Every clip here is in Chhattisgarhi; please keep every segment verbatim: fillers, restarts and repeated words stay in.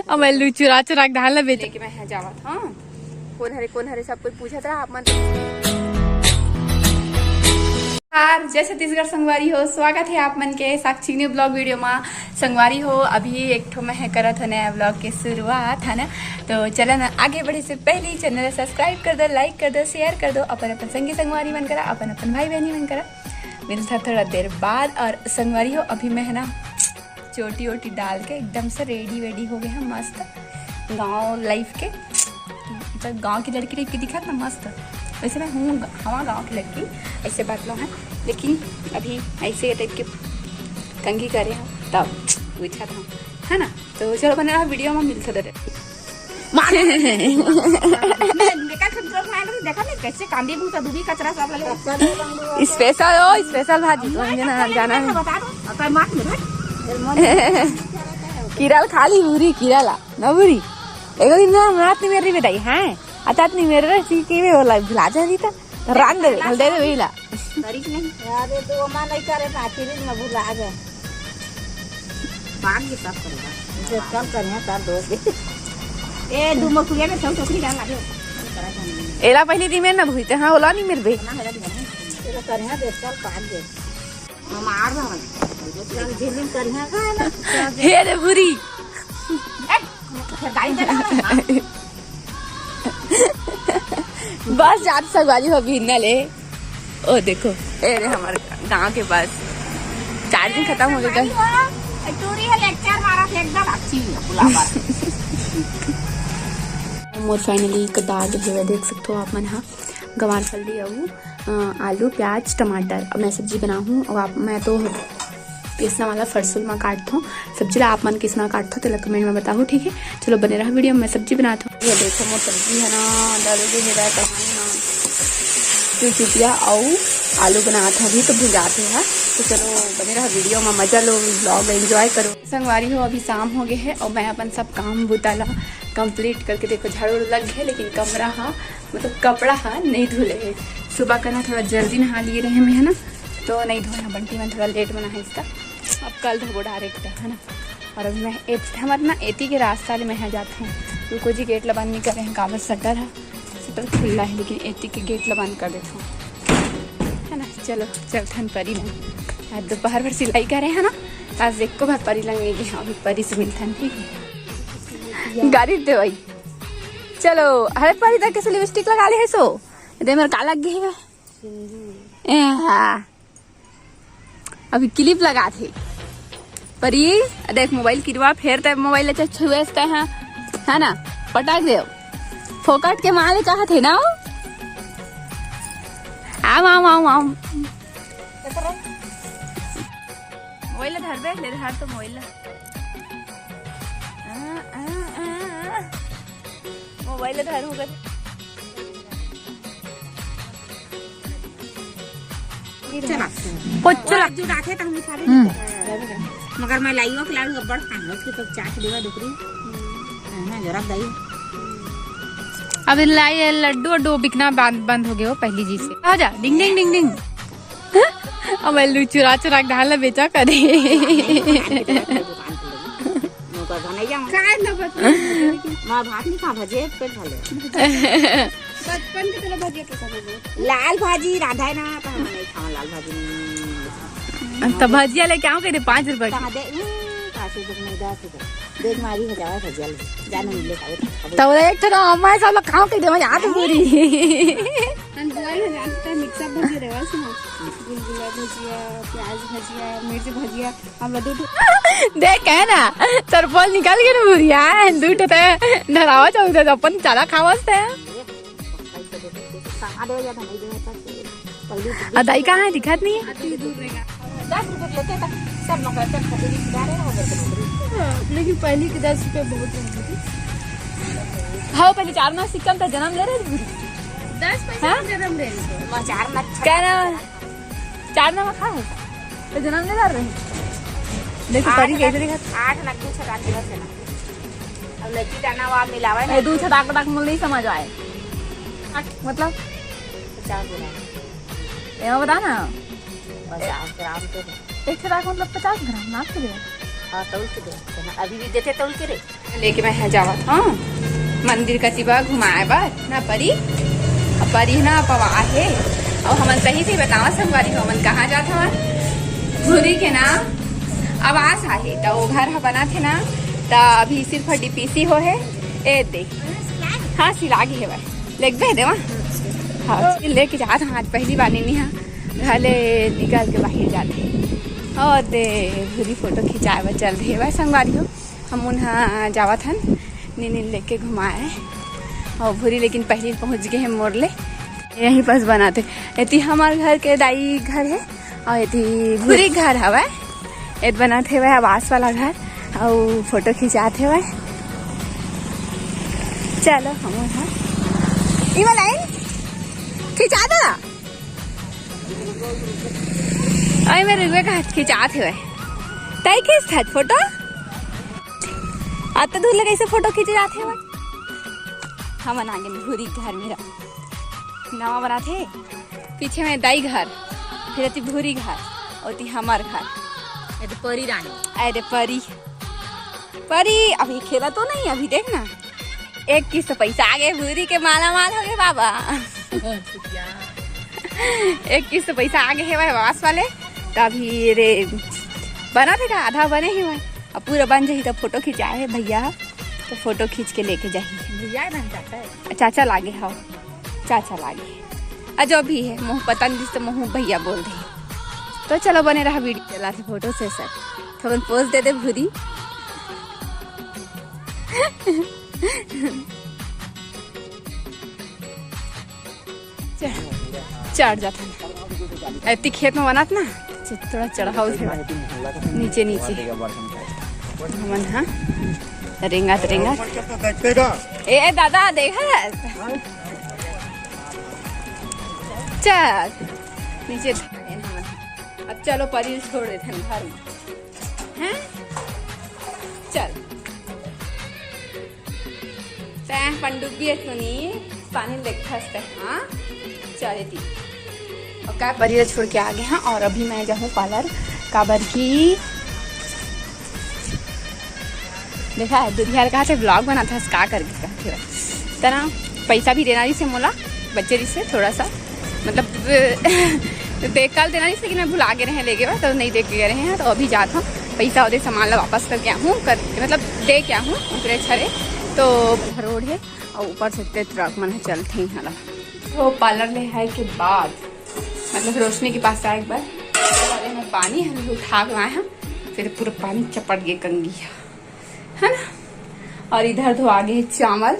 अब मैं लू चुरा चुरा के धान ला बेच लेके मैं यहाँ जावत, हाँ। कौन हरे, कौन हरे, सब कोई पूछत रहा आप मन। यार, जय छत्तीसगढ़ संगवारी हो, स्वागत है आप मन के साक्षी न्यू ब्लॉग वीडियो मा। संगवारी हो, अभी एक ठो मैं करत हो नया ब्लॉग के शुरुआत, है ना। तो चला ना, आगे बढ़े से पहले ही चैनल ला सब्सक्राइब कर दो, लाइक कर दो, शेयर कर दो अपन अपन संगी संगवारी मन करा, अपन अपन भाई बहनी मन करा। मिलता थोड़ा देर बाद। और संगवारी हो, अभी मैं है ना चोटी वोटी डाल के एकदम से रेडी वेडी हो गए हैं मस्त गांव लाइफ के, मतलब गांव की लड़की टाइप की दिखत ना मस्त। वैसे मैं हूँ ग-, हवा गांव की लड़की, ऐसे बात लो है, लेकिन अभी ऐसे टाइप के कंघी करे हैं तब पूछा था, है ना। तो चलो बने रहा वीडियो में, मिलता दे। मार। मैं, मैं का कंट्रोल में आया तो देखा नहीं कैसे कांदी भूसा दूबी कचरा सब लगे। स्पेशल हो, स्पेशल भाजी तो हमके ना जाना है। बता दो, अब मार मेरा। कीरा ला खा ली पूरी, कीरा ला ना पूरी। एक दिन ना रात नहीं मेरी बेटाई, हाँ, अतात नहीं मेरे रही के वे वाला भुला जा रही था। रांध दे, हल दे दे वही ला। करिस नहीं। अरे तो ओमा नहीं करे पाखिरी में भुला गए। पाक के सब करेगा। जो सब करिया सब दो। ए, दू मकुरिया में सब टोकरी डाल लागे। एला पहली दिन में ना भूलते, हाँ, ओला नहीं मिलबे। ना मेरा दिन है। तेरा करिया दे, सब पाक दे। हम आड़ भावन। चल, झिल्ली करिया का ना। हे रे भूरी। ए, गाड़ी दे ना। बस जात संगवारी हो बिहन्ना ले। ओ देखो, ए रे हमारे गांव के बस चार्जिंग खत्म हो गया। टूरी है लेक्चर मारा थे एकदम अच्छी बुलावा। मोर फाइनली एक दाल हेवय, देख सकते हो आप मन हा, गंवार फल्ली अउ, अ, आलू, प्याज, टमाटर। अब मैं सब्जी बनाहूँ और आप, मैं तो पीसना वाला फरसुल में काटथों। सब्जी ला आप मन किसना काटथो तेला कमेंट में बताहू, ठीक है। चलो बने रहा वीडियो में, सब्जी बनात हूँ। ये देखो मोर सब्जी है ना, डाल के मेरा टमाटर ना, चुचुकिया अउ आलू बनात हूँ अभी तो भुंजात है। तो चलो बने रहा वीडियो में, मजा लो, ब्लॉग एंजॉय करो। संगवारी हो, अभी शाम हो गए है और मैं अपन सब काम बुता ला कंप्लीट करके, देखो झाड़ू लग गए, लेकिन कमरा हा, मतलब कपड़ा हा नहीं धुले है। सुबह का ना थोड़ा जल्दी नहा लिए रहे मैं, है ना, तो नहीं धोया। बंटी मन थोड़ा लेट बना है इसका, अब कल धोबो डायरेक्ट, है ना। और अभी मैं एत-, हमर ना एती के रास्ता ले मैं यहाँ जात हूँ। रुको जी, गेट ला बंद नहीं करे हैं, काबर शटर है, शटर खुला है, लेकिन एती के गेट ला बंद कर देत हूँ, है ना। चलो चलथन परी लंग। आज दोपहर भर सिलाई करे है ना, आज एको बार परी लंग नहीं गए, अभी परी से मिलथन, ठीक है। गाड़ी दे भाई। चलो, हरे परी तक कैसे लिपस्टिक लगा ले है सो, दे मेरे का लग गई है। ए हाँ, अभी क्लिप लगा थे परी। देख मोबाइल किरवा, फेर ते मोबाइल अच्छा छुए है, है ना, पटक दे। फोकट के माले चाहत है ना वो। आम आम आम आम। मोबाइल धर बे, ले धर तो मोबाइल। आ, आ, आ, आ। मोबाइल धर होगा। चला। पोचला। जो राखे त हम खा ले। हम्म। मगर मैं लाइयो के लाडू अब्बड़ खान, उसके तो चाट देवा डुकरी। ना जरा दई। अब लाई लड्डू अड्डू बिकना बंद, बंद हो गए हो पहली जी से। आ जा, डिंग डिंग डिंग डिंग। अब लू चुरा चुरा के धान ला बेचा करे। नौकर बनैया। काय न बता। माँ भात नहीं खा, भजिया पेट भले। बचपन के तोला भजिया पसंद है बहुत। लाल भाजी राधा है ना, तो हम नहीं खावा लाल भाजी। नहीं। तो भजिया लेके आओ कह दे पाँच रुपए की। कहाँ दे? हम्म, पाँच रुपए की नहीं, दस रुपए। देख मारी हो जावा भजिया ले। जाने मिले खाओ। तो वो एक ठो अम्मा है, सब लोग खाओ कह दे, मैं हाथ पूरी। हम दुआई हो जाते हैं, मिक्सअप भजिया रेवा से ना। गुलगुला भजिया, प्याज भजिया, मिर्च भजिया, हम लोग दो ठो। देख है ना, तरपोल निकाल के ना भुरिया है, दू ठो ते धरावा चाहू थे, अपन चाला खावस थे। आ दाई कहाँ है, दिखात नहीं है। दस रुपए लेते तक सब नौकर चल खजूरी खिला रहे हैं, नौकर के नौकरी। हाँ, लेकिन पहले के दस रुपए बहुत होते थे। हाँ, पहले चार आना सिक्का में तो जन्म ले रहे थे। दस पैसा हाँ? में जन्म ले रहे थे। चार आना क्या ना? चार आना में खा है? तो जन्म ले रहे। देखो, हाँ, परी कैसे दिखा। आठ आना दू छटाक दिवस है ना। अब लड़की का नाम आप मिलावे ना। ए, दू छटाक तक मुझे नहीं समझ आए। मतलब? पचास ग्राम। ये बता ना। पचास ग्राम तो नहीं। एक छटाक मतलब पचास ग्राम, नाप के दे। हाँ, तौल के दे। अभी भी देते तौल के रे। लेके मैं यहाँ जावत हूँ मंदिर कति बा घुमाए बर ना परी। अब परी ना पवा हे। और हमन सही से बतावा संगवारी हो, हमन कहाँ जात हवन? भूरी के ना आवास आहे, त वो घर ह बना थे ना, त अभी सिर्फ डीपीसी हो हे। ए दे, हाँ, सिलागे हे भाई, लेके देवा। हाँ, लेके जात हन। आज पहली बार नीनी हा घर ले निकल के बाहर जाथे। और दे, भूरी फोटो खिंचाए बर चल रही है भाई संगवारी हो। हम उन्हा जावत हन, नीनी लेके घुमाए। और भूरी लेकिन पहली पहुंच गए हैं मोर ले। यहीं पास बनाते, एती हमार घर के दाई घर है और एती भूरी घर हवय। एत बनात हेवय आवास वाला घर, अउ फोटो खिंचात हेवय। चलो हम उन्हा, ई वाला है, खिंचा दो। अरे मेरे रुए का हाथ खिंचात हेवय। तई खींचत हस फोटो? अत्ते दूर ले कैसे फोटो खींचे जात हेवय? हमन आगे भूरी घर मेरा नवा बनात हे। पीछे में दाई घर, फिर एती भूरी घर, ओती हमर घर। ये तो परी रानी। अरे परी, परी अभी खेला तो नहीं, अभी देख ना, एक किस्त पैसा आगे, भूरी के माला माल हो गए बाबा। एक किस्त पैसा आगे हे भाई आवास वाले, त अभी रे बना थे का, आधा बने हे भाई, अब पूरा बन जाही त फोटो खिंचाए हे भैया, तो फोटो खींच के लेके जाही। भैया है ना, चाचा है। चाचा लागे, हाँ, चाचा लागे। आ जो भी है, मोह पता नहीं, तो मोह भैया बोल दे। तो चलो बने रहा वीडियो, चला थे फोटो सेशन, थोड़ा पोज दे दे भूरी। चढ़ जाता है। एती खेत में बनात ना, थोड़ा चढ़ाव थे, नीचे नीचे। हमन हा रेंगात रेंगात। ए दादा, देखा, चल नीचे। अब चलो, परी ल छोड़ देथन घर में, हैं? चल। तैं पनडुब्बी अस नोनी, पानी देखथस तैं, हाँ? चल एती। और का, परी ला छोड़ के आ गए हैं और अभी मैं जाहूँ पार्लर, काबर की देखा है, दुधिया कहा थे ब्लॉग बनात हस, का करके कहते हो? तना पैसा भी देना रहिसे मोला, बच्चे रहिसे थोड़ा सा, मतलब, दे, कल देना रहिसे, लेकिन मैं भुला गए रहे, ले गए तो नहीं दे के गए रहे हैं। तो अभी जात हूँ, पैसा ओदे सामान ला वापस करके आहूँ, कर, मतलब दे के आहूँ, उतरे छरे तो रोड है और ऊपर से ते ट्रक मन ह चलथे इहाँ ला। तो पार्लर ले आए के बाद, मतलब रोशनी के पास आए एक बार, अरे मैं पानी हम उठा के लाए हैं, फिर पूरा पानी चपट गए कंगी है, है ना। और इधर तो आगे है चावल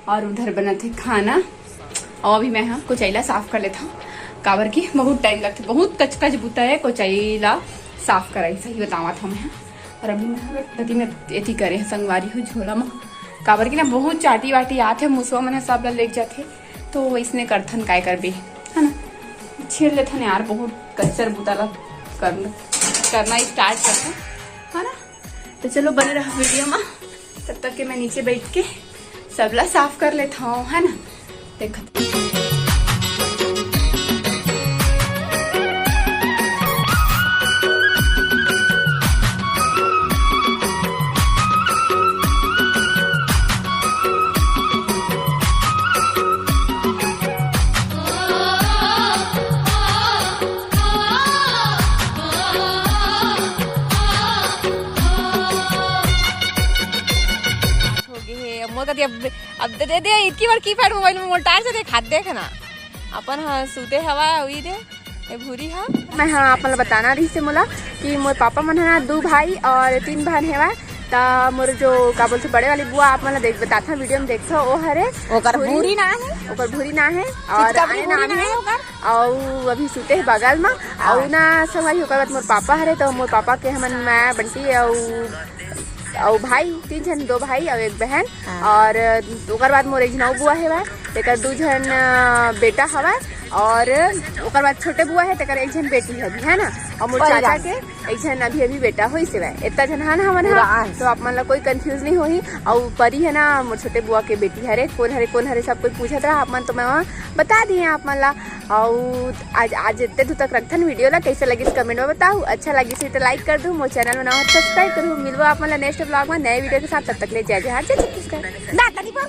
और उधर बनत हे खाना। और अभी मैं हा कोचई ला साफ कर लेत हूँ, काबर की बहुत टाइम लगथे, बहुत कचकच बुता है कोचई ला साफ कराई, सही बतावत हूँ मैं हा। और अभी मैं हा गति में एती करे हे संगवारी हो झोला में, काबर की ना बहुत चाटी वाटी आथे, मुसवा मन ह सब ला लेके जाथे, तो वैसने करथन, काय करबे, है ना। छील लेथन यार, बहुत कच्चर बुता ला करना, करना स्टार्ट करथन, है ना। तो चलो बने रहा वीडियो में, तब तक के मैं नीचे बैठ के सबला साफ कर लेत हूँ, है ना। देखत हो गे हे। मोर कति अब, अब दे, दे, दे, इतकी बार कीपैड मोबाइल में मोर टायर से देख, हाथ देख ना। अपन ह सूते हवा, उई दे, ए भूरी हा। मैं हा आप मन ला बताना रहिस हे मोला कि मोर पापा मन ह ना दू भाई और तीन बहन हेवय। त मोर जो का बोलथे बड़े वाली बुआ, आप मन ला देख, बताथा वीडियो में देखथो, ओ हरे ओकर भूरी। भूरी ना हे। ओकर भूरी ना हे और चिचका भी आने भूरी नाम ना हे। हे ओकर। अउ अभी सुते हे बगल मा। हाँ। अउ ना संगवारी, ओकर बाद मोर पापा हरे, तो मोर पापा के हमन मैं बंटी अउ, अउ भाई, तीन झन, दो भाई अउ एक बहन। हाँ। और ओकर बाद मोर एक झन अउ बुआ हेवय, तेकर दू झन, अ, बेटा हवय। और ओकर बाद छोटे बुआ हे, तेकर एक झन बेटी हे अभी, है ना, और मोर परी चाचा रानी। के एक झन अभी अभी बेटा होइस हवय। इतना झन हन हमन पूरा हा, आए। तो आप मन ला कोई कंफ्यूज नहीं होही। और परी हे ना, मोर छोटे बुआ के बेटी हरे। कौन हरे, कौन हरे, सब कोई पूछत रहा आप मन, तो मैं वहाँ बता दिए आप मन ला। और आज आज इतने दू तक रखथन वीडियो ला। कैसे लगिस कमेंट में बताओ, अच्छा लगिस तो लाइक कर दू, मोर चैनल में नवा सब्सक्राइब करू। मिलबो आप मन ला नेक्स्ट ब्लॉग में नए वीडियो के साथ। तब तक ले जय जोहार, जय छत्तीसगढ़। ना तनी पर